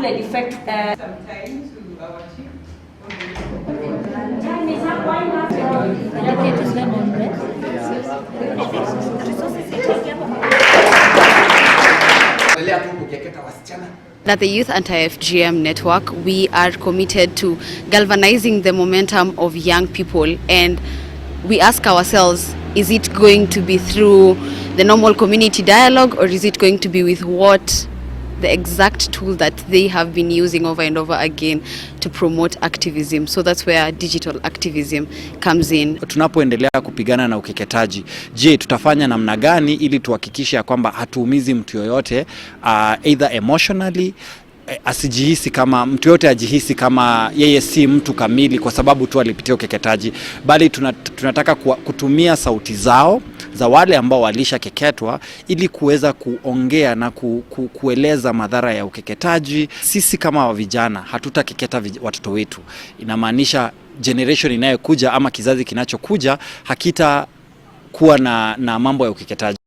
Powerful and effective. Some time to our chief. Time is up. Why not? Endelea tu kukeketa wasichana. At the Youth Anti-FGM Network, we are committed to galvanizing the momentum of young people, and we ask ourselves, is it going to be through the normal community dialogue, or is it going to be with what the exact tool that they have been using over and over again to promote activism? So that's where digital activism comes in. Tunapoendelea kupigana na ukeketaji, je, tutafanya namna gani ili tuhakikishe ya kwamba hatuumizi mtu yoyote, either emotionally, asijihisi kama mtu yoyote ajihisi kama yeye si mtu kamili kwa sababu tu alipitia ukeketaji, bali tunataka kutumia sauti zao za wale ambao walishakeketwa ili kuweza kuongea na kueleza madhara ya ukeketaji. Sisi kama vijana hatutakeketa watoto wetu, inamaanisha generation inayokuja ama kizazi kinachokuja hakita kuwa na mambo ya ukeketaji.